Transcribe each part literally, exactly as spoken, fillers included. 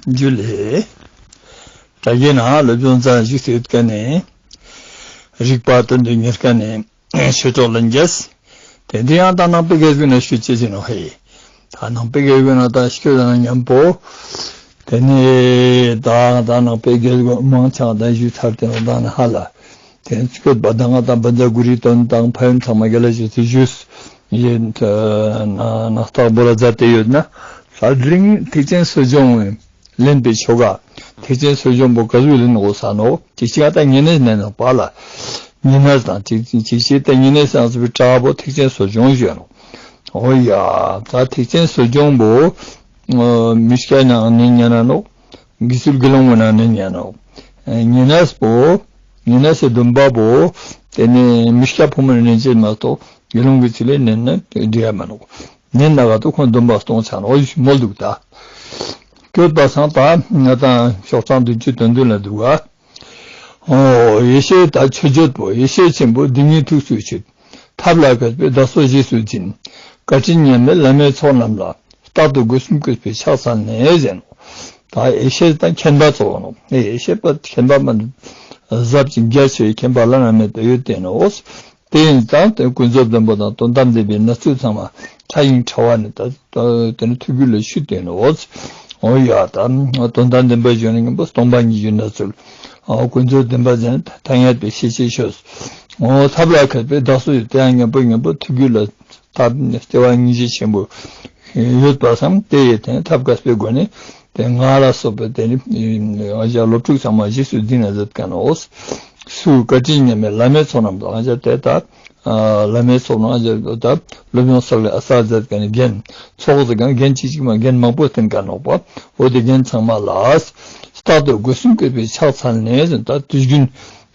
ཇུ་ལེ། ད་གིན་ན་སློབ་སྦྱོང་ཙམ་ཞིག་ཡོད་ཀ་ནས། རིག་པ་དོན་དུ་གཉེར་ཀ་ནས་ཆོས་གྲོགས་ལྷན་རྒྱས། དེ་འདི་ཡང་ད་ནང་པའི་དགེ་སྒོ་ན་ཞུ་ཅེས་ཡིན་ནོག་ཧེ། ད་ནང་པའི་དགེ་སྒོ་ན་ད་ཞུ་ན་མཉམ་པོ། དེ་ནས་ད་ད་ནང་པའི་དགེ་སྒོ་མང་ཆེ་ད་ཞུ་ཚར་ཏེ་ནོག་ད་ན་ཧ་ལ། དེ་ནས་སྐྱོད་པ་དང་ང་དང་བཛྲ་གུ་རུའི་དོན་དང་ཕན་ཡོན་ཚང་མ་རྒྱལ་ལ་ཞུས་ཏེ་ཞུས། ཡིན་ན་ནག་ཐག་པོ་ལ་མཛད་དེ་ཡོད་ན། ད་དེ་རིང་ཐེག་ཆེན་གསོ་སྦྱོང་ལེན་པའི་ཆོ་ག། ཐེག་ཆེན་གསོ་སྦྱོང་པོ་ག་ཟུག་ལེན་དགོས་ས་ནོག་ཅིག་ཅིག་ད་ཉེ་གནས་ནས་ནོག་པ་ལ། ཉེ་གནས་དང་ཅིག་ཅིག་ཅིག་ད་ཉེ་གནས་སང་སུ་བི་དྲག་པོ་ཐེག་ཆེན་གསོ་སྦྱོང་ཞུ་ནོག་འོ་ཡ། ད་ཐེག་ཆེན་གསོ་སྦྱོང་པོ་མི་སྐྱ་ནང་ནས་ཉན་ན་ནོག་དགེ་ཚུལ་དགེ་སློང་ངོ་ན་ནས་ཉན་ནོག་ཉེ་གནས་པོ། ཉེ་གནས་སི་སྡོམ་པ་པོ། དེ་ནས་མི་སྐྱ་ཕོ་མོ་ནས་ནན་ཅེས་མ་གཏོགས་དགེ་སློང་གི་ཚུལ་ལས་ནན་ན་འགྲིག་ཡ་མ་ནོག་ནན་ན་ག་ཏོ་ཁོང་སྡོམ་པ་སྟོང་ཆ་ནོག་འོ་མོལ་འདུག་ད། སྐྱོད་པ་སང་ད་ང་དང་ཤོག་གྲངས་བདུན་ཅུ་དོན་བདུན་ལ་འདུག་ག་འོ་ཡེ་ཤེས་ད་མཆོད་བརྗོད་པོ་ཡེ་ཤེས་ཆེན་པོ་སྡེ་ལྔའི་ཐུགས་སུ་ཆུད། ཐབས་ལ་མཁས་པས་བདག་སོགས་རྗེས་སུ་འཛིན། བཀའ་དྲིན་མཉམ་མེད་བླ་མའི་ཚོགས་རྣམས་ལ། རྟག་ཏུ་སྒོ་གསུམ་གུས་པས་ཕྱག་འཚལ་ནས་ཟེར་ནོག་ད་ཡེ་ཤེས་དང་མཁྱེན་པ་ཚོགས་ནོག་ཡེ་ཤེས་པ་མཁྱེན་པ་མ་ཟབ་ཅིང་རྒྱ་ཆེ་བའི་མཁྱེན་པ་བླ་ན་མེད་པ་ཡོད་དེ་ནོག་དེ་ཡིན་ཙང་དེ་ཀུན་རྫོབ་བདེན་པ་དང་དོན་དམ་བདེན་པའི་གནས་ཚུལ་ཚང་མ་ཕྲ་ཞིང་ཕྲ་བ་ནི་ད་དེ་ནི་ཐུགས་རྒྱུད་ལ་ཆུད་དེ་ནོག་འོ་ཡ། ད་དོན་དམ་བདེན་པ་ཞུ་ན་མཉམ་པོ་སྟོང་པ་ཉིད་ཀྱི་གནས་ཚུལ། ཨ་ཀུན་རྫོབ་བདེན་པ་ཟེར་ན་ཐ་སྙད་པའི་ཤེས་བྱའི་ཆོས། འོ་ཐབས་ལ་མཁས་པས་བདག་སོགས་དེ་ཡང་མཉམ་པོ་མཉམ་པོ་ཐུགས་རྒྱུད་ལ་ཐབས་ལྟེ་བ་སྙིང་རྗེ་ཆེན་པོ་ཡོད་པ་སང་དེ་ཡི་དེ་ཐབས་མཁས་པའི་སྒོ་ནས་དེ་ང་ལ་སོགས་པའི་དེ་ནི་ང་ཞ་སློབ་ཕྲུག་ཚང་མ་རྗེས་སུ་འཛིན་ན་མཛད་མཁན་ནོག་སུ་བཀའ་དྲིན་མཉམ་མེད་བླ་མའི་ཚོགས་རྣམས་དང་ང་ཞ་དེ་ད་བླ་མའི་ཚོགས་རྣམས་ང་ཞ་ད་སློབ་སྦྱོང་སོགས་ལས་ཨ་ས་མཛད་མཁན་ནི་རྒན་ཚོགས་ཟེར་མཁན་རྒན་གཅིག་གཅིག་མ་རྒན་མང་པོ་བསྟེན་མཁན་ནོག་པ། འོ་དེ་རྒན་ཚང་མ་ལ་རྟག་ཏུ་སྒོ་གསུམ་གུས་པས་ཕྱག་འཚལ་ནས་ཟེར་ད་དུས་རྒྱུན།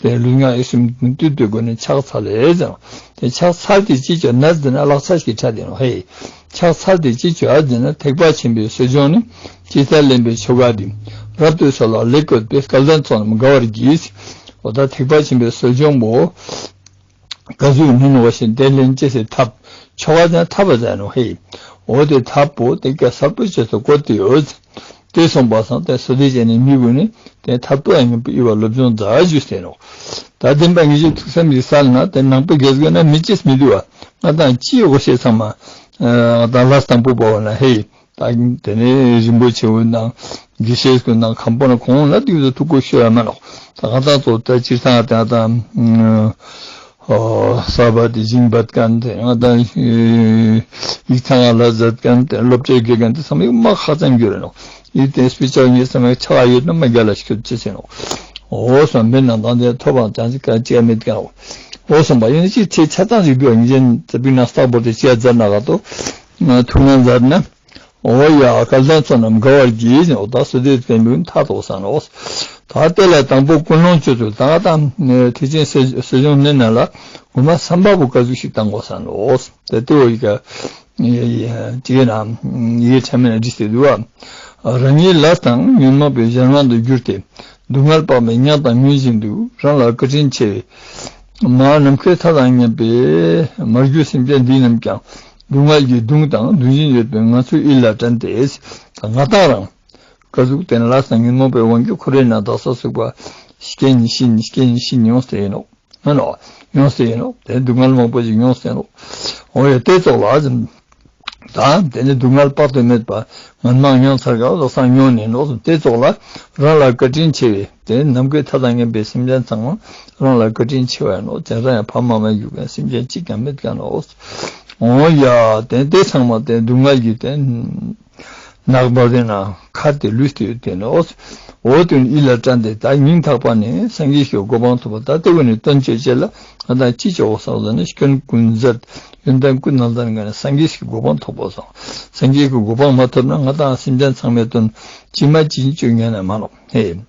དེ་ལུས་ངག་ཡིད་གསུམ་བཏུད་པའི་སྒོ་ནས་ཕྱག་འཚལ་ལེ་ཟེར། དེ་ཕྱག་འཚལ་ཏེ་ཅི་བྱ་ན་ཟེར་ན་ལག་ཆ་ཞིག་ཕྲ་དེ་ནོག་ཧེ། ཕྱག་འཚལ་ཏེ་ཅི་བྱ་ཟེར་ན་ཐེག་པ་ཆེན་པོའི་གསོ་སྦྱོང་ནི། ཇི་ལྟར་ལེན་པའི་ཆོ་ག་འདི། རབ་ཏུ་གསལ་བར་ལེགས་བཀོད་པས། སྐལ་ལྡན་ཚོགས་རྣམས་དགའ་བར་གྱིས། འོ་ད་ཐེག་པ་ཆེན་པོའི་གསོ་སྦྱོང་པོ། ག་ཟུག་ནུས་ནོག་བ་ཞིག་དེ་ལེན་ཅེས་སི་ཐབས། ཆོ་ག་ཟེར་ན་ཐབས་ཟེར་ནོག་ཧེ། འོ་དེ་ཐབས་པོ་དེ་ཀ་གསལ་པོ་ཅེས་སུ་བཀོད་དེ་ཡོད། དེ་སོང་པ་སང་དེ་སོ་དེ་བྱས་ནས་མི་བུ་ནི་དེ་ཐབས་ཏོ་ཡང་ངན་པའི་དབྱེ་བ་སློབ་སྦྱོང་མཛད་ཞུས་ཏེ་ནོག་ད་བདེན་པ་ངེས་ཤེས་ཐུགས་བསམ་གྱི་སལ་ན་དེ་ནང་པའི་དགེ་སྒོ་ན་མི་ཅེས་མི་འདུག་བ། ང་དང་ཅི་ཡོད་གོ་ཤེས་ཚང་མ། ད་ལས་དང་པོ་པོ་བ་ན་ཧེ། ད་དེ་ནས་རིན་པོ་ཆེ་བོ་ནང་དགེ་བཤེས་ཀུན་དང་མཁན་པོ་ན་གོང་ལ་དུས་སུ་ཐུགས་ཁུར་ཤོར་ཡ་མ་ནོག་ད་ང་དང་ཚོ་ད་སྤྱིར་བཏང་ད་ད་ཨོ་ས་བ་དེ་ཞིང་འབད་མཁན་དེ་ང་དང་ཡིག་ཚང་ལ་མཛད་མཁན་དེ་སློབ་གྲྭའི་དགེ་རྒན་དེ་ཚང་མ་ཡོད་མ་ཁག་ཙམ་གྱུར་རེ་ནོག་ཡིད་བརྟན་སྤུས་ཆགས་ངེས་ཚང་མ་ཆགས་ཡོད་ན་མ་རྒྱལ་ལ་སྐྱོད་ཅེས་ཟེར་ནོག་འོ་སོང་པའི་ནང་དང་དེ་ཐོབ་པ་ཅང་ཅི་ཀ་ཅི་ཡ་མེད་ཀ་འོ་སོང་པ་ཡིན་ཅི་ཚེ་ཆ་ཚང་ཞིག་འདུག་ངེས་ཅན་ཚེ་བི་ན་སྟག་བོར་དེ་ཅི་ཡ་མཛད་ན་ག་ཏོ་ཐུགས་སྣང་མཛད་ན། འོ་ཡ་སྐལ་ལྡན་ཚོགས་རྣམས་དགའ་བར་གྱིས་ཟེར་འོ་ད་སོ་དེ་བསྟན་པའི་མཐའ་ཐོག་ས་ནོག་ད་དེ་ལ་དང་པོ་ཀུན་སློང་བཅུ་ཚུལ་ད་ང་དང་ཐེག་ཆེན་གསོ་སྦྱོང་ནི་ན་ལ་འོ་མ་བསམ་པ་བོ་ག་ཟུག་ཞིག་བཏང་དགོས་ས་ནོག་དེ་ལྟེ་བ་ཡི་ག་ཅིག་ན་ཡི་ཕྲ་མེན་བྲིས་ཏེ་འདུག་བ། རང་ཉིད་ལས་དང་ཉོན་མོངས་པའི་གཞན་དབང་དུ་གྱུར་ཏེ། སྡུག་བསྔལ་དཔག་མེད་མྱངས་དང་མྱོང་བཞིན་དུ། རང་ལ་བཀའ་དྲིན་ཆེ་བའི་མ་ནམ་མཁའི་མཐའ་དང་མཉམ་པའི་མར་གྱུར་སེམས་ཅན་འདི་རྣམས་ཀྱང་སྡུག་བསྔལ་གྱི་གདུང་དང་གདུང་བཞིན་ཡོད་པའི་ང་ཚོའི་ཡིད་ལ་དྲན་ཏེ། ང་དང་རང་ཀ་ཟུག་དེ་ན་ལས་དང་ཉོན་མོངས་པའི་དབང་གིས་འཁོར་བའི་ནང་དག་ས་ཚུགས་པ་སྐྱེ་ནི་ཤི་ནི་སྐྱེ་ནི་ཤི་ནི་ཡོངས་ཏེ་ཡིན་ནོག་ཨ་ནོ། ཡོངས་ཏེ་ཡིན་ནོག་དེ་སྡུག་བསྔལ་མང་པོ་ཞིག་ཡོངས་ཏེ་ཡིན་ནོག་འོ་ཡ་དེ་ཙོགས་ལ་ཟིན། ད་དེ་ནི་སྡུག་བསྔལ་དཔག་ཏུ་མེད་པ་ངན་མང་མྱོང་ཚར་ག་ལོ་སང་མྱོང་ནས་ནོག་དེ་ཙོགས་ལ་རང་ལ་བཀའ་དྲིན་ཆེ་བའི་དེ་ནམ་མཁའི་མཐའ་དང་མཉམ་པའི་སེམས་ཅན་ཚང་མ་རང་ལ་བཀའ་དྲིན་ཆེ་བ་ཡིན་ནོག་དེ་རང་ཡང་ཕ་མ་མ་གྱུར་མཁན་སེམས་ཅན་གཅིག་ཀྱང་མེད་མཁན་ནོག་འོ་ཡ་དེ་དེ་ཚང་མ་དེ་སྡུག་བསྔལ་གྱི་དེ། ནག་པ་དེ་ན་ཁ་དེ་ལུས་ཏེ་ཡོད་དེ་ནོག་འོ་དེ་ནི་ཡིད་ལ་དྲན་ཏེ་ད་སྙིང་ཐག་པ་ནས་སངས་རྒྱས་ཀྱི་གོ་འཕང་ཐོབ་པ་ད་ལྟ་བུ་ནས་དོན་བྱེད་ཅེས་ལ་ང་དང་ཅི་བྱ་འོ་སོང་ཟེར་ན་སྐྱོན་ཀུན་ཟད་ཡོན་ཏན་ཀུན་ནལ་ཟེར་ན་སངས་རྒྱས་ཀྱི་གོ་འཕང་ཐོབ་པ་སོང་། སངས་རྒྱས་ཀྱི་གོ་འཕང་མ་ཐོབ་ན་ང་དང་སེམས་ཅན་ཚང་མའི་དོན་ཅི་མ་ཅི་བཅོ་ཉན་ན་མ་ནོག་ཧེ།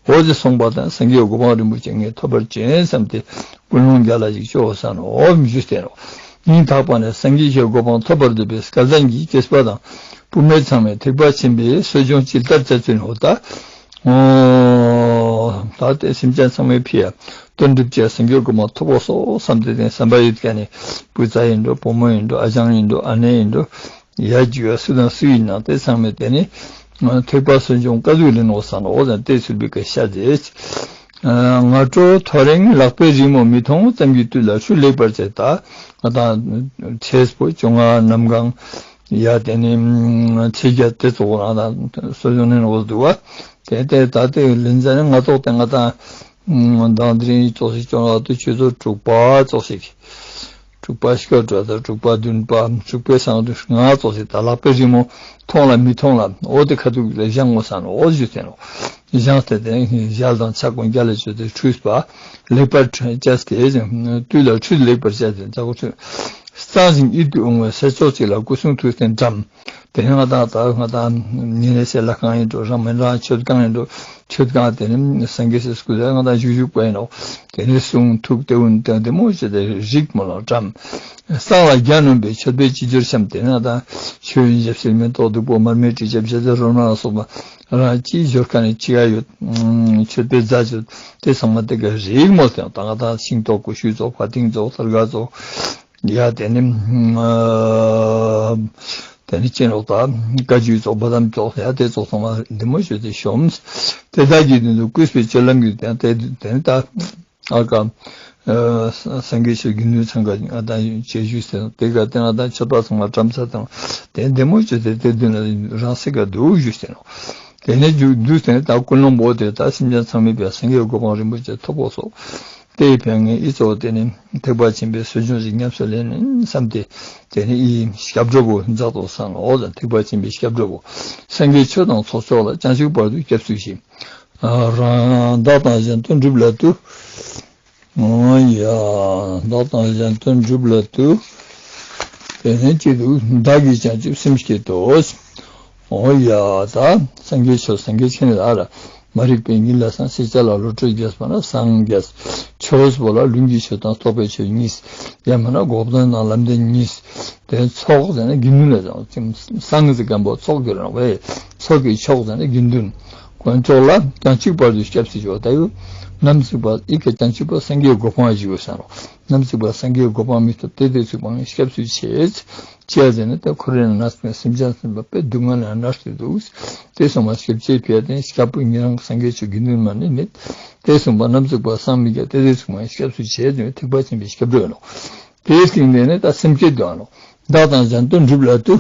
འོ་དེ་སོང་པ་དང་སངས་རྒྱས་གོ་འཕང་རིན་པོ་ཆེ་ངས་ཐོབ་པར་བྱེད་བསམ་སྟེ་ཀུན་སློང་རྒྱ་ལ་ཞིག་བཅོ་ས་ནོག་འོ་མི་ཞུ་སྟེ་ནོག་སྙིང་ཐག་པ་ནས་སངས་རྒྱས་ཀྱི་གོ་འཕང་ཐོབ་པར་འདོད་པའི་སྐལ་ལྡན་གྱི་སྐྱེས་པ་དང་བུད་མེད་ཚང་མས་ཐེག་པ་ཆེན་པོའི་གསོ་སྦྱོང་ཇི་ལྟར་བྱ་ཚུལ་ནོ་ད། འོ་ད་དེ་སེམས་ཅན་ཚང་མའི་ཕི་ཡ་དོན་སྒྲུབ་ཅེས་སངས་རྒྱས་གོ་འཕང་ཐོབ་པོ་སོ་བསམ་སྟེ་དེ་བསམ་པ་ཡོད་མཁན་ནི་བུ་ཚ་ཡིན་འགྲོ་བུ་མོ་ཡིན་འགྲོ་ཨ་ཞང་ཡིན་འགྲོ་ཨ་ནེ་ཡིན་འགྲོ་ཡ་རྒྱུ་ཡ་སུ་དང་སུ་ཡིན་ནང་དེ་ཚང་མས་དེ་ནི། ཐེག་པ་གསོ་སྦྱོང་ཀ་ཟུག་ལེན་ནོག་ས་ནོག་ཟེར་ཏེ་ཚུལ་བི་ཀ་ཤ་ཟེར། སྔ་དྲོ་ཐོ་རེངས་ལག་པའི་རི་མོ་མི་མཐོང་ཙམ་གྱི་དུས་ལ་ཁྲུས་ལེགས་པར་བྱས། ད་ང་དང་ཆེས་པོ་བཅོ་ལྔ་ནམ་གང་ཡ་དེ་ནི་ཚེས་བརྒྱད་དེ་ཙོགས་རང་དང་གསོ་སྦྱོང་ནི་ནོག་འདུག་བ། དེ་དེ་ད་དེ་ལེན་ཟ་ནི་ང་ཏོག་དེ་ང་དང་མདང་དེ་རིང་ཙོགས་ཤིག་བཅོ་ལྔ་དུ་ཆུ་ཚོད་དྲུག་པ་ཙོགས་ཤིག་དྲུག་པ་ཤོ་དྲུག་དང་དྲུག་པ་བདུན་པ་དྲུག་པའི་སང་དྲུག་ལྔ་ཙོགས་ཤིག་ད་ལག་པའི་རི་མོ་མཐོང་ལ་མི་མཐོང་ལ་འོ་དེ་ཁ་ཐུག་ལ་བཞེངས་ངོ་ས་ནོག་འོ་ཞུ་ཟེར་ནོག་བཞེངས་ཏེ་དེ་ཞལ་དང་ཕྱག་ཀུན་རྒྱ་ལ་བཅོས་ཏེ་ཁྲུས་པ་ལེགས་པར་བྱས་ཏེ་དུས་ལ་ཁྲུས་ལེགས་པར་བྱས་ཏེ་ཛ་གོ་ཁྲུས་གཙང་ཞིང་ཡིད་དུ་འོང་བའི་ས་ཕྱོགས་གཅིག་ལ་སྐུ་གསུང་ཐུགས་རྟེན་བཀྲམ། དེ་ནས་ང་དང་ད་ང་དང་ཉེ་རེ་སེ་ལྷ་ཁང་ཡིན་འགྲོ་རང་མི་རང་མཆོད་ཁང་ཡིན་འགྲོ་མཆོད་ཁང་དེ་ནས་སངས་རྒྱས་སི་སྐུ་ལ་ང་དང་བཞུགས་བཞུགས་པ་ཡིན་ནོག་དེ་ནས་གསུང་ཐུགས་དེ་འུན་ཏང་དེ་མོ་བྱས་ཏེ་རིགས་མོ་ལ་བཀྲམ། གསང་ལ་གྱ་ནོམ་པའི་མཆོད་པའི་ཅི་འབྱོར་བཤམས། དེ་ནས་ང་དང་མཆོད་ཡོན་ཞབས་བསིལ་མེ་ཏོག་བདུག་སྤོས་མར་མེ་དྲི་ཆབ་ཞལ་ཟས་རོལ་མ་ལ་སོགས་པ་རང་ཅི་འབྱོར་ཁན་ནི་ཅི་ག་ཡོད་མཆོད་པའི་རྫས་ཡོད་དེ་ཚང་མ་དེ་ག་རིགས་མོ་དེ་ད་ང་དང་ཤིང་ཏོག་ཀུ་ཤུ་ཙོགས་ཕ་ཏིང་ཙོགས་ཐར་ག་ཙོགས། ཡ་དེ་ནི་ཨ་དེ་ནི་ཅི་ནོག་ད་ཀ་ཅུ་ཙོགས་བ་དམ་ཙོགས་ཡ་དེ་ཙོགས་ཚང་མ་འདི་མོ་ཞུས་ཏེ་ཤོམས། དེ་དག་གི་མདུན་དུ་གུས་པས་སྤྱོད་ལམ་གྱི་དེ་ནི་དེ་ནི་ད་ཨ་ཀ་ཨ་སངས་རྒྱས་ཆོས་དགེ་འདུན་ཚང་ག་ང་དང་བྱེད་ཞུས་ཏེ་དེ་ག་དེ་ང་དང་མཆོད་པ་ཚང་མ་བཀྲམ་ས་དང་དེ་འདི་མོ་ཞུས་ཏེ་དེ་མདུན་ལ་རང་སེ་ག་འདུག་ཞུས་ཏེ་ནོག་དེ་ནས་རྒྱུ་འདུས་ཏེ་ད་ཀུན་སློང་པོ་དེ་ད་སེམས་ཅན་ཚང་མའི་བའི་སངས་རྒྱས་གོ་འཕང་རིན་པོ་ཆེ་ཐོབ་པོ་སོགས། དེའི་ཕན་ངེས་ཨི་ཙོགས་དེ་ནི་ཐེག་པ་ཆེན་པོའི་གསོ་སྦྱོང་ཞིག་ཉམས་སུ་ལེན་ནི་བསམ་སྟེ་དེ་ནི་ཨི་སྐྱབས་འགྲོ་བོ་མཛད་དོ་བསམ་ལོ། ཐེག་པ་ཆེན་པོའི་སྐྱབས་འགྲོ་བོ། སངས་རྒྱས་ཆོས་དང་ཚོགས་མཆོག་ལ། བྱང་ཆུབ་བར་དུ་སྐྱབས་སུ་མཆི། རང་བདག་དང་གཞན་དོན་སྒྲུབ་ལ་བཏུ། འོ་ཡ། བདག་དང་གཞན་དོན་སྒྲུབ་ལ་བཏུ། དེ་ནས་ཅི་འདུག་བདག་གིས་བྱང་ཆུབ་སེམས་བསྐྱེད་དོ། འོ་ཡ། ད་སངས་རྒྱས་ཆོས་སངས་རྒྱས་ཆོས་ལ་ར་མ་རིག་པའི་གཉིད་ལས་སངས། ཤེས་བྱ་ལ་བློ་གྲོས་རྒྱས་པ་ན་སངས་རྒྱས། ཆོས་པོ་ལ་ལུང་གི་ཆོས་དང་རྟོགས་པའི་ཆོས་གཉིས། ཡང་མིན་ན་འགོག་བདེན་དང་ལམ་བདེན་གཉིས། དེ་ཚོགས་ཟེར་ན་དགེ་འདུན་ལ་སངས་ཟེར་མཁན་པོ་ཚོགས་ཀྱི་རང་བས་ཚོགས་ཀྱི་མཆོག་ཟེར་ན་དགེ་འདུན། དཀོན་མཆོག་ལ་བྱང་ཆུབ་བར་དུ་སྐྱབས་སུ་མཆིའོ། ད་ཡོད་ནམ་ཞིག་པ་ཨི་ཀ་བྱང་ཆུབ་པ་སངས་རྒྱས་གོ་འཕང་ཞིག་ཡོད་ས་རོ། ནམ་ཞིག་པ་སངས་རྒྱས་གོ་འཕང་མི་ཐོབ་དེ་དུས་ཚུགས་པའང་སྐྱབས་སུ་མཆི། ཅི་ཡ་ཟེར་ན་ད་འཁོར་བའི་ནང་ན་སེམས་ཅན་སེམས་པ་དཔེ་སྡུག་བསྔལ་ན་མནར་ཏེ་འདུག་དེ་སོང་བ་སྐྱབས་ཆེ་ཕི་ཡ་དེ་སྐྱབས་པོ་ཉེ་རང་སངས་རྒྱས་ཆོས་དགེ་འདུན་མ་ནི་མེད། དེ་སོང་བ་ནམ་ཞིག་པ་སངས་མི་རྒྱ་དེ་དུས་ཚུགས་པའང་སྐྱབས་སུ་མཆི་ཟེར་ཐེག་པ་ཆེན་པོའི་སྐྱབས་འགྲོ་ཡིན་ནོ། དེའི་སྟེང་ནས་ནི་ད་སེམས་བསྐྱེད་དུ་ཨ་ནོ། བདག་དང་གཞན་དོན་སྒྲུབ་ལ་བཏུ།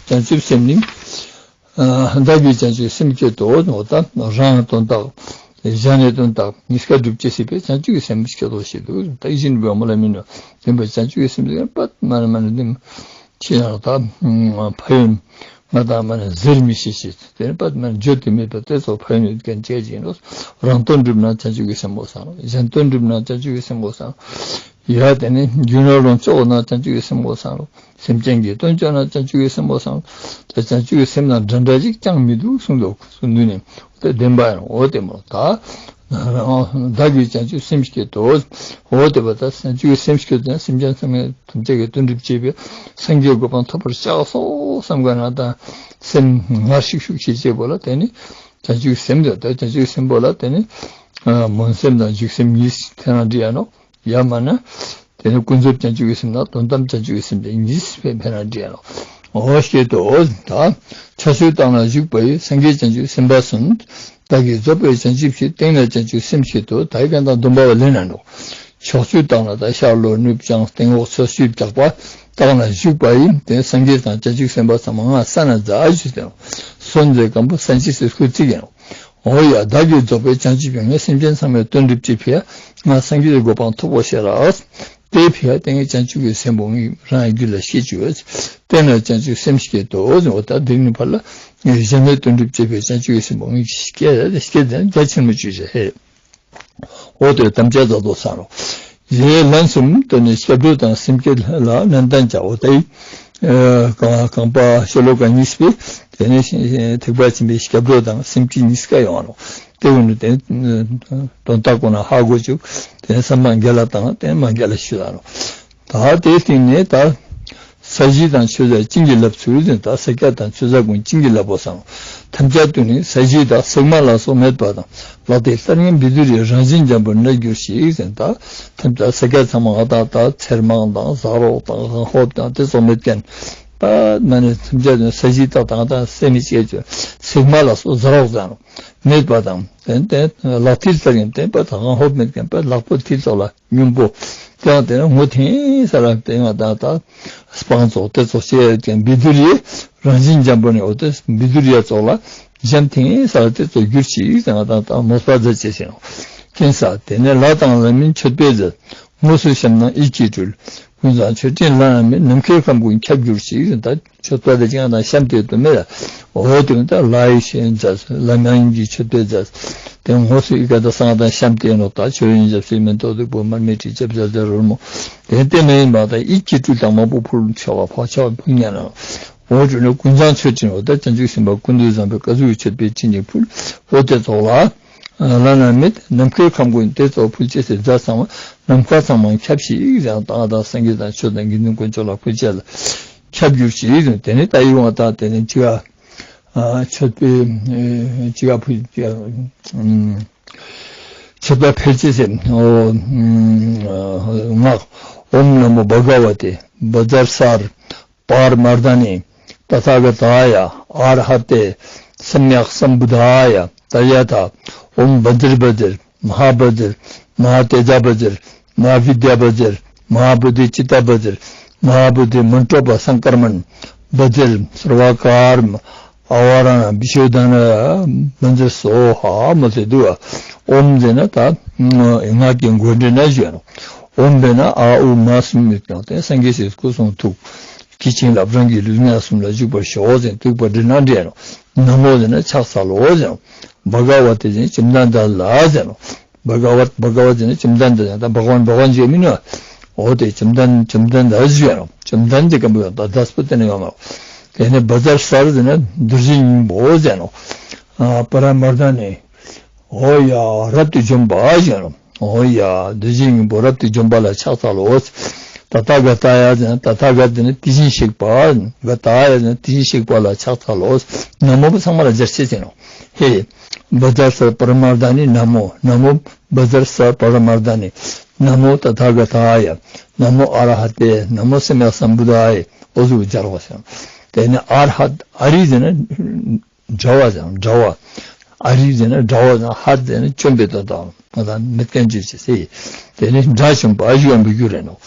བྱང་ཆུབ་སེམས་ནི། བདག་གིས་བྱང་ཆུབ་སེམས་བསྐྱེད་དོ། འོ་ད་རང་དོན་དག་གཞན་ནི་དོན་དག་གཉིས་ཀ་སྒྲུབ་ཅེས་སྲིད་པས་བྱང་ཆུབ་ཀྱི་སེམས་བསྐྱེད་དོ་ཞེས་འདུག་ད་ཡིད་བཞིན་འོད་མ་ལ་མི་གནོད་ལྡན་པ་བྱང་ཆུབ་ཀྱི་སེམས་བསྐྱེད་པ་མ་ནི་མ་ནི་ནི་ཅི་ཡང་ད་ཕན་ཡོན་ང་དང་མ་ནི་ཟེར་མི་ཤེས་ཤེས་དེ་ནི་པ་མ་ནི་བརྗོད་དུ་མེད་པ་དེ་ཚོ་ཕན་ཡོན་ཡོད་མཁན་ཅིག་ཡིན་ནོ། རང་དོན་སྒྲུབ་ན་བྱང་ཆུབ་ཀྱི་སེམས་པོ་སངས། གཞན་དོན་སྒྲུབ་ན་བྱང་ཆུབ་ཀྱི་སེམས་པོ་སངས། ཡ་དེ་ནི་རྒྱུ་ནོར་ལོངས་སྤྱོད་ན་བྱང་ཆུབ་ཀྱི་སེམས་པོ་སངས། སེམས་ཅན་གྱི་དོན་སྤྱོད་ན་བྱང་ཆུབ་ཀྱི་སེམས་པོ་སངས། ད་བྱང་ཆུབ་ཀྱི་སེམས་ན་འདྲ་འདྲ་ཅིག་ཅང་མི་འདུག་གསུངས་འདུག་གསུངས་འདུག་ནི། དེ་བདེན་པ་ཡང་འོ་དེ་མོ་ད། བདག་གིས་བྱང་ཆུབ་སེམས་བསྐྱེད་དོ། འོ་དེ་བ་ད་བྱང་ཆུབ་ཀྱི་སེམས་བསྐྱེད་དེ་སེམས་ཅན་ཚང་མའི་དོན་བྱེད་ཀྱི་དོན་སྒྲུབ་བྱེད་པའི་སངས་རྒྱས་གོ་འཕང་ཐོབ་པར་བྱ་སོ་བསམ་ག་ན་ད་སེམས་ངར་ཤུགས་ཤུགས་བྱེད་བྱེད་པོ་ལ་དེ་ནི་བྱང་ཆུབ་ཀྱི་སེམས་དེ་ད་བྱང་ཆུབ་ཀྱི་སེམས་པོ་ལ་དེ་ནི་སྨོན་སེམས་དང་འཇུག་སེམས་གཉིས་ཐེ་ན་འདྲི་ཡ་ནོ། ཡ་མ་ན། དེ་ནི་ཀུན་རྫོབ་བྱང་ཆུབ་ཀྱི་སེམས་དང་དོན་དམ་བྱང་ཆུབ་ཀྱི་སེམས་དེ་གཉིས་ཕན་ཕན་ར་འདྲེས་ནོ། འོ་སྐྱེད་དོ། ད་ཕྱོགས་བཅུའི་དྭངས་ལ་བཞུགས་པ་ཡི། སངས་རྒྱས་བྱང་ཆུབ་སེམས་དཔའ་སུ། བདག་གིས་རྫོགས་པའི་བྱང་ཆུབ་ཕྱིར། སྟེང་ན་བྱང་ཆུབ་སེམས་བསྐྱེད་དོ། ད་ཡི་ག་ད་སྡོམ་པ་བ་ལེན་ན་འགྲོ། ཕྱོགས་བཅུའི་དྭངས་ལ་ད་ཤར་ལྷོ་ནུབ་བྱང་སྟེང་འོག་ཕྱོགས་བཅུའི་རྒྱགས་པ་དྭངས་ལ་བཞུགས་པ་ཡི། དེ་སངས་རྒྱས་དང་བྱང་ཆུབ་སེམས་དཔའ་ཚང་མ་ང་ས་ན་མཛའ་ཞུས་ཏེ་ནོ། སོན་མཛད་སྐམ་པོ་སན་ཅི་སི་སྐུ་ཚིག་ཡིན་ནོ། འོ་ཡ། བདག་གིས་རྫོགས་པའི་བྱང་ཆུབ་ཀྱི། ངས་སེམས་ཅན་ཚང་མའི་དོན་སྒྲུབ་ཅེས་ཕི་ཡ། ང་སངས་རྒྱས་ཀྱི་གོ་འཕང་ཐོབ་བོ་ཤེས་རག་དེ་ཕི་ཡ་དེ་ངས་བྱང་ཆུབ་ཀྱི་སེམས་པོ་ངས་རང་གི་རྒྱུད་ལ་སྐྱེ་བཅུག་ཡོད། དེ་ན་བྱང་ཆུབ་སེམས་བསྐྱེད་དོ། འོ་ད་དེ་ནི་ཕར་ལ་ངས་གཞན་མའི་དོན་སྒྲུབ་ཅེས་ཕི་ཡ་བྱང་ཆུབ་ཀྱི་སེམས་པོ་ངས་སྐྱེ་སྐྱེ་དེ་རྒྱ་ཆེན་མོ་བཅུ་བཞི་ཧེ། འོ་དེ་དམ་བཅའ་མཛད་དོ་ས་རོ། ཡེ་ལན་གསུམ་དེ་ནི་སྐྱབས་འགྲོ་དང་སེམས་བསྐྱེད་ལ་ནན་ཏན་བྱའོ། དེ་ཡི་རྐང་པ་ཤོ་ལོ་ཀ་གཉིས་པའི་དེ་ནི་ཐེག་པ་ཆེན་པོའི་སྐྱབས་འགྲོ་དང་སེམས་བསྐྱེད་གཉིས་ཀ་ཡོང་བ་རོ། དེ་བོ་ནི་དེ་དོན་དག་ཁོ་ན་ཧ་གོ་བཅུག་དེ་ནི་བསམ་པ་འགལ་ལ་བཏང་དེ་ནི་མ་འགལ་ལ་ཞུ་ལ་རོ། ད་དེའི་སྟེང་ནས་ད་ས་གཞི་དང་ཆུ་ས་བྱིན་གྱིས་བརླབས་ཚུལ་ཟེར། ད་ས་སྐྱ་དང་ཆུ་ས་ཀུན་བྱིན་གྱིས་བརླབས་པོ་སང་། ཐམས་ཅད་དུ་ནི་ས་གཞི་དག་ཟེགས་མ་ལ་སོགས་མེད་པ་དང་། ལག་མཐིལ་ལྟར་ངན་བཻ་ཌཱུརྱའི་རང་བཞིན་འཇམ་པོར་གནས་གྱུར་ཅིག་ཟེར། ད་ཐམས་ཅད་ས་སྐྱ་ཚང་མ་ང་དང་ད་ཚེར་མང་དང་ཟག་རོག་དང་གང་ཧོབ་དང་དེ་སོགས་མེད་མཁན། པ་མ་ནེ་ཐམས་ཅད་དུ་ས་གཞི་དག་དང་དང་སེ་མི་སྐྱེ་ཅོ་སིག་མ་ལ་སོགས་ཟ་རོགས་ཟ་ནོག། མེད་པ་དང་དེ་དེ་ལག་མཐིལ་ལྟར་ཡང་བསྟན་པ་དང་ཧོབ་མེད་མཁན་པ་ལག་པོ་མཐིལ་ཙོགས་ལ་སྙོམས་པོ། དེའང་དེ་ནི་ངོ་ཐིང་ས་ལ་དེ་ཡང་དང་དང་སྤང་ཙོགས་དེ་ཙོགས་ཤེས་ཀྱང་བཻ་ཌཱུརྱའི་རང་བཞིན་འཇམ་པོ་ནི་འོ་དེ་བཻ་ཌཱུརྱ་ཙོགས་ལ་འཇམ་ཐིང་ས་ལ་དེ་ཙོགས་གྱུར་ཅིག་དེ་ཡང་དང་དང་མོས་པ་མཛད་ཅེས་ཟེར་ནོག། མཁྱེན་ས་དེ་ནས་ལྷ་དང་ལྷ་མིན་མཆོད་པའི་རྫས། དངོས་སུ་བཤམས་ན་ཡིད་ཀྱིས་སྤྲུལ། ཀུན་བཟང་མཆོད་སྤྲིན་བླ་ན་མེད། ནམ་མཁའི་ཁམས་ཀུན་ཁྱབ་གྱུར་ཅིག་ཟེར་ད་མཆོད་པ་དེ་ཅང་དང་བཤམས་ཏེ་དུ་མེད་ལ། འོ་དེ་ད་ལྷ་ཡི་ཞིང་མཛད་ལྷ་མིན་གྱི་མཆོད་པའི་རྫས། དེ་དངོས་སུ་ཡི་གེ་དང་བསང་དང་བཤམས་ཏེ་ནོག། ད་མཆོད་ཡོན་ཞབས་བསིལ་མེ་ཏོག་བདུག་སྤོས་མར་མེ་དྲི་ཆབ་ཟ་ཟ་རོལ་མོ། དེ་དེ་མ་ཡིན་པ་ད་ཡིད་ཀྱིས་སྤྲུལ་དང་མང་པོ་ཕུལ་ཆོག་པ་ཕོ་ཆོག་ཕུལ་ཉན་ནོག། འོ་དེ་ནི་ཀུན་བཟང་མཆོད་སྤྲིན་འོ་ད་བྱང་ཆུབ་སེམས་དཔའ་ཀུན་ཏུ་བཟང་པོའི་བཀའ་ཟུར་མཆོད་པའི་སྤྲིན་ཅིག་ཕུལ། འོ་དེ་ཙོགས་ལ། བླ་ན་མེད་ནམ་མཁའི་ཁམས་ཀུན་དེ་ཙོགས་ཕུལ་ཅེས་སི་རྫས་ཚང་མ་ནམ་མཁའ་ཚང་མ་ཁྱབ་ཤིག་ཡང་དང་དང་སངས་རྒྱས་དང་ཆོས་དང་དགེ་འདུན་དཀོན་མཆོག་ལ་ཕུལ་ཅེས་ལ་ཁྱབ་གྱུར་ཅིག་དེ་ནི་ད་ཡི་བང་དང་དེ་ནི་ཅི་ག་མཆོད་པའི་ཅི་ག་ཕུལ་ཅེས་མཆོད་པ་ཕུལ་ཅེས་སི་འོ་སྔགས་ཨོཾ་ན་མོ་བྷ་ག་ཝ་ཏེ་བཛྲ་སརྦ་པ་ར་མརྡ་ནི་ཏ་ཐཱ་ག་ཏཱ་ཡ་ཨར་ཧ་ཏེ་སམྱཀ་སམ་བུད་དྷཱ་ཡ་ཏདྱ་ཐཱ། ཨོཾ་བཛྲ་བཛྲ་མ་ཧཱ་བཛྲ་མ་ཧཱ་ཏེ་ཛ་བཛྲ་མ་ཧཱ་བི་དྱ་བཛྲ་མ་ཧཱ་བོ་དྷི་ཙི་ཏ་བཛྲ་མ་ཧཱ་བོ་དྷི་མན་ཏྲོ་པ་སང་ཀར་མན་བཛྲ་སརྦ་ཀརྨ་ཨ་ཝ་ར་ཎ་བི་ཤོ་དྷ་ན་བཛྲ་སྭཱ་ཧཱ་མོལ་ཏེ་འདུག་པ། ཨོཾ་ཟེར་ན་ད་སྔགས་ཀྱི་མགོ་འདྲེན་ན་ཞུ་ནོག། ཨོཾ་ཟེར་ན་ཨ་ཨུ་མ་གསུམ་ཡོད་ཀྱང་དེ་སངས་རྒྱས་སི་སྐུ་གསུང་ཐུགས་ཀྱི་བྱིན་རླབས་རང་གི་ལུས་གནས་གསུམ་ལ་འཇུག་པར་ཤོག་ཟེར་འདུག་པ་འདྲེན་ན་འདྲེན་ནོག། ན་མོ་ཟེར་ན་ཕྱག་འཚལ་ལོ་ཟེར་ནོག། བྷ་ག་ཝ་ཏེ་ཟེར་ན་བཅོམ་ལྡན་འདས་ལ་ཟེར་ནོག། བྷ་ག་ཝ་བྷ་ག་ཝ་ཟེར་ན་བཅོམ་ལྡན་འདས་ད་བྷ་ག་ཝན་བྷ་ག་ཝན་ཟེར་མི་ནོག། འོ་དེ་བཅོམ་ལྡན་བཅོམ་ལྡན་འདས་ཟེར་ནོག། བཅོམ་ལྡན་འདས་སྐམ་པོ་ཡང་ད་འདས་པོ་དེ་ནི་ཡོང་ནོག། དེ་ནས་བཛྲ་སར་ཟེར་ན་རྡོ་རྗེ་སྙིང་པོ་ཟེར་ནོག། པ་ར་མརྡ་ནི། འོ་ཡ་རབ་ཏུ་འཇོམས་པ་ཞུ་ནོག། འོ་ཡ་རྡོ་རྗེ་སྙིང་པོ་རབ་ཏུ་འཇོམས་པ་ལ་ཕྱག་འཚལ་ལོ། ཏ་ཐཱ་ག་ཏཱ་ཡ་ཟེར་ན་ཏ་ཐཱ་ག་ཏེ་ནི་དེ་བཞིན་གཤེགས་པ། ག་ཏཱ་ཡ་ཟེར་ན་དེ་བཞིན་གཤེགས་པ་ལ་ཕྱག་འཚལ་ལོ། ན་མོ་པོ་ཚང་མ་ལ་སྦྱར་ཅེས་ཟེར་ནོག། ཧེ། བཛྲ་སརྦ་པ་ར་མརྡ་ནི་ན་མོ། ན་མོ་བཛྲ་སརྦ་པ་ར་མརྡ་ནི། ན་མོ་ཏ་ཐཱ་ག་ཏཱ་ཡ། ན་མོ་ཨ་ར་ཧ་ཏེ། ན་མོ་སམྱཀ་སམ་བུད་དྷཱ་ཡ། འོ་ཟུག་སྦྱར་བ་ཟེར་ནོག། དེ་ནས་ཨར་ཧ་ཨ་རི་ཟེར་ན། དྲ་བ་ཟེར་ནོག། དྲ་བ། ཨ་རི་ཟེར་ན་དྲ་བ་ཟེར་ནོག། ཧ་ཟེར་ན་བཅོམ་པའི་དོན་དང་ང་དང་མེད་མཁན་ཅོ་ཅེས་ཟེར། དེ་ནི་དགྲ་བཅོམ་པ་ཞུ་བ་འབུལ་རྒྱུ་རེ་ནོག།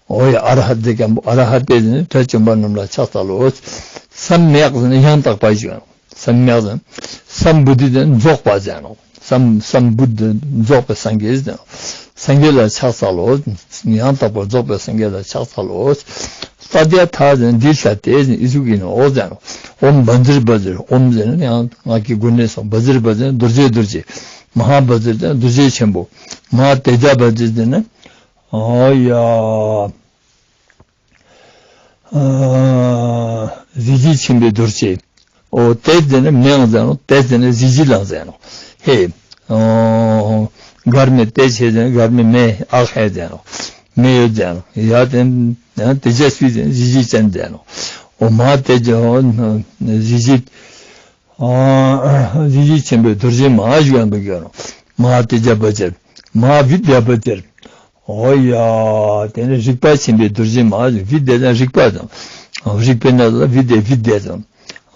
འོ་ཡ་ཨར་ཧ་ཏེ་ཀམ་པོ་ཨར་ཧ་ཏེ་ཟེར་ན་དགྲ་བཅོམ་པ་རྣམས་ལ་ཕྱག་འཚལ་ལོ། སམྱཀ་ཟེར་ན་ཡང་དག་པ་ཞུ་བ་ནོག། སམྱཀ་ཟེར་ན་སམ་བོ་དྷི་ཟེར་ན་རྫོགས་པ་ཟེར་ནོག། སམ་སམ་བུད་དྷི་རྫོགས་པའི་སངས་རྒྱས་ཟེར་ནོག། སངས་རྒྱས་ལ་ཕྱག་འཚལ་ལོ། ཡང་དག་པར་རྫོགས་པའི་སངས་རྒྱས་ལ་ཕྱག་འཚལ་ལོ། ཏདྱ་ཐཱ་ཟེར་ན་འདི་ལྟ་སྟེ་ཟེར་ན་འི་ཟུག་ཨིན་ནོག་ཟེར་ནོག། ཨོཾ་བཛྲ་བཛྲ། ཨོཾ་ཟེར་ན་ཡང་སྔགས་ཀྱི་མགོ་ནས་སོང་། བཛྲ་བཛྲ་ཟེར་ན་རྡོ་རྗེ་རྡོ་རྗེ། མ་ཧཱ་བཛྲ་ཟེར་ན་རྡོ་རྗེ་ཆེན་པོ། མ་ཧཱ་ཏེ་ཛ་བཛྲ་ཟེར་ན་ཨོ་ཡ་ཨ་གཟི་བརྗིད་ཆེན་པོའི་རྡོ་རྗེ། འོ་ཏེ་ཟེར་ན་མེའང་ཟེར་ནོག། ཏེ་ཟེར་ན་གཟི་བརྗིད་ལའང་ཟེར་ནོག། ཧེ། འོ་གར་མེ་ཏེ་ཇ་ཟེར་ན་གར་མེ་མེ་ཨག་ཧེ་ཟེར་ནོག། མེ་ཡོད་ཟེར་ནོག། ཡ་ཏེ་ན་ཏེ་ཇ་སི་ཟེར་ན་གཟི་བརྗིད་ཅན་ཟེར་ནོག། འོ་མ་ཧཱ་ཏེ་ཇ་འོ་གཟི་བརྗིད་ཨ་གཟི་བརྗིད་ཆེན་པོའི་རྡོ་རྗེ་མ་ཞུ་བ་འབུལ་རྒྱུ་ནོག། མ་ཧཱ་ཏེ་ཛ་བཛྲ། མ་ཧཱ་བི་དྱ་བཛྲ། འོ་ཡ། ཏེ་ནི་རིག་པ་ཆེན་པོའི་རྡོ་རྗེ་མ་ཧཱ་བི་དྱ་ཟེར་ན་རིག་པ་དང་། རིག་པའི་ནང་ལ་བི་དྱ་བི་དྱ་དང་།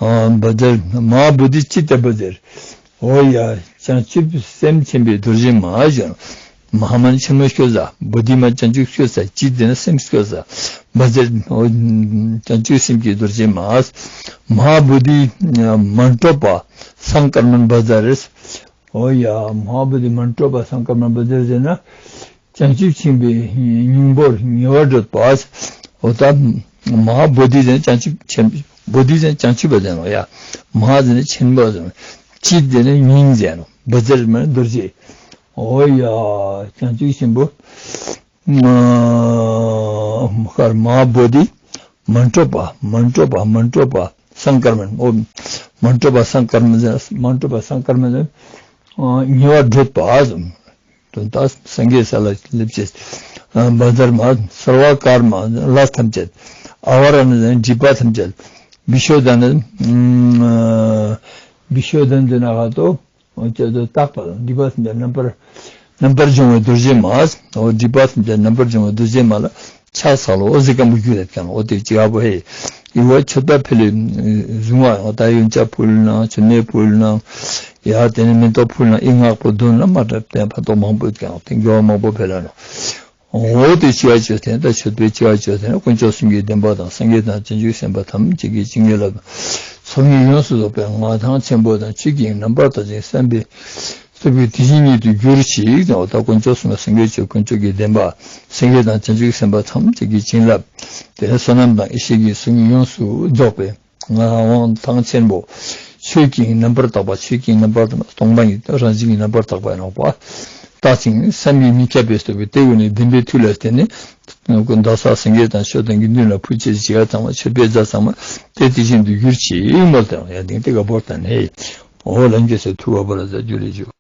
ཨ་བཛྲ་མ་ཧཱ་བོ་དྷི་ཙི་ཏ་བཛྲ། འོ་ཡ། བྱང་ཆུབ་སེམས་ཆེན་པོའི་རྡོ་རྗེ་མ་ཧཱ་ཞུ་ནོག། མ་ཧཱ་མ་ནི་ཆེན་མོ་སྐྱོ་ས། བོ་དྷི་མ་བྱང་ཆུབ་སྐྱོ་ས། ཙི་ཏ་ནི་སེམས་སྐྱོ་ས། བཛྲ་འོ་བྱང་ཆུབ་སེམས་ཀྱི་རྡོ་རྗེ་མ་ཧཱ། མ་ཧཱ་བོ་དྷི་མན་ཏྲོ་པ་སང་ཀརྨན་བཛྲ། འོ་ཡ། མ་ཧཱ་བོ་དྷི་མན་ཏྲོ་པ་སང་ཀརྨན་བཛྲ་ཟེར་ན། བྱང་ཆུབ་ཆེན་པོའི་སྙིང་པོར་ཉེ་བར་བགྲོད་པ། འོ་ད་མ་ཧཱ་བོ་དྷི་ཟེར་ན་བྱང་ཆུབ་ཆེན་བོ་དྷི་ཟེར་ན་བྱང་ཆུབ་པ་ཟེར་ནོག་ཡ། མ་ཧཱ་ཟེར་ན་ཆེན་པོ་ཟེར་ནོག། ཙི་ཏ་ཟེར་ན་སྙིང་ཟེར་ནོག། བཛྲ་མ་ནི་རྡོ་རྗེ། འོ་ཡ། བྱང་ཆུབ་ཆེན་པོ། མ་ཧཱ་བོ་དྷི་མན་ཏྲོ་པ་མན་ཏྲོ་པ་མན་ཏྲོ་པ་སང་ཀརྨན། འོ་མན་ཏྲོ་པ་སང་ཀརྨན་ཟེར་ན་མན་ཏྲོ་པ་སང་ཀརྨན་ཟེར་ན་ཉེ་བར་བགྲོད་པ་ཟེར། དོན་དག་སངས་རྒྱས་ས་ལ་སླེབས་ཅེས། བཛྲ་མ་ཧཱ་སརྦ་ཀརྨ་ལས་ཐམས་ཅད། ཨ་ཝ་ར་ཎ་ཟེར་ན་སྒྲིབ་པ་ཐམས་ཅད། བི་ཤོ་དྷ་ན་བི་ཤོ་དྷ་ན་ཟེར་ན་ཧ་ཏོ་ཅེས་དོ་དག་པ་དང་སྒྲིབ་པ་ཐམས་ཅད་རྣམ་པར་རྣམ་པར་སྦྱོང་བའི་རྡོ་རྗེ་མ་ཧཱ། འོ་སྒྲིབ་པ་ཐམས་ཅད་རྣམ་པར་སྦྱོང་བའི་རྡོ་རྗེ་མ་ཧཱ་ལ་ཕྱག་འཚལ་ལོ། འོ་ཟེར་ཁན་བོ་རྒྱུད་ལ་ཀྱང་འོ་ཏེ་ཅི་ཧ་བོ་ཧེ། ཡི་བ་མཆོད་པ་ཕུལ་ལེ་བཟུང་བ་ཡང་ད་ཡོན་ཆབ་ཕུལ་ནང་མཆོད་མེ་ཕུལ་ནང་ཡ་དེ་ནི་མེ་ཏོག་ཕུལ་ནང་ཨི་སྔགས་པོ་འདོན་ན་མ་གྲབས་ཏེ་ཕན་ཐོགས་མང་པོ་ཡོད་ཀྱང་དེ་དགེ་བ་མང་པོ་འཕེལ་ལ་ནོག་འོ་དེ་ཅི་བ་ཅོས་ཏེ་ད་མཆོད་པའི་ཅི་བ་ཅོས་ཏེ་དཀོན་མཆོག་གསུམ་གྱི་བདེན་པ་དང་སངས་རྒྱས་དང་བྱང་ཆུབ་སེམས་དཔའ་ཐམས་ཅད་ཀྱི་བྱིན་གྱིས་བརླབས། ཚོགས་གཉིས་ཡོངས་སུ་རྫོགས་པའི་མངའ་ཐང་ཆེན་པོ་དང་ཆོས་ཀྱི་རྣམ་པར་དག་ཅིང་བསམ་པའི་སྟོབས་ཀྱིས་དེ་བཞིན་ཉིད་དུ་གྱུར་ཅིག་ཟེར་བ་ད་དཀོན་མཆོག་གསུམ་ལ་སངས་རྒྱས་ཆོས་དཀོན་མཆོག་གི་བདེན་པ་སངས་རྒྱས་དང་བྱང་ཆུབ་སེམས་དཔའ་ཐམས་ཅད་ཀྱི་བྱིན་རླབས་དེ་ནས་བསོད་ནམས་དང་ཡེ་ཤེས་ཀྱི་ཚོགས་གཉིས་ཡོངས་སུ་རྫོགས་པའི་མངའ་ཐང་ཆེན་པོ། ཆོས་ཀྱི་རྣམ་པར་དག་པ་ཆོས་ཀྱི་རྣམ་པར་དག་པ་སྟོང་པ་ཉིད་རང་བཞིན་གྱི་རྣམ་པར་དག་པ་ཡིན་ནོག་པ། དག་ཅིང་བསམ་གྱིས་མི་ཁྱབ་པའི་སྟོབས་ཀྱིས་དེ་ཀུན་ནས་བདེན་པའི་མཐུ་ལ་བརྟེན་ནས་ཀུན་ད་ས་སངས་རྒྱས་དང་ཆོས་དང་དགེ་འདུན་ལ་ཕུལ་ཅེས་བྱེད་ཡ་ཚང་མ་མཆོད་པའི་རྫས་ཚང་མ་དེ་དེ་བཞིན་དུ་གྱུར་ཅིག་མོལ་ཏེ་ཡ་དེང་དེ་ག་བོར་ཏེ་ནས་འོ་ལན་གྱི་སེ་ཐུབ་པ་བོར་ལ་ཟ་རྒྱུ་རེ་ཞུ།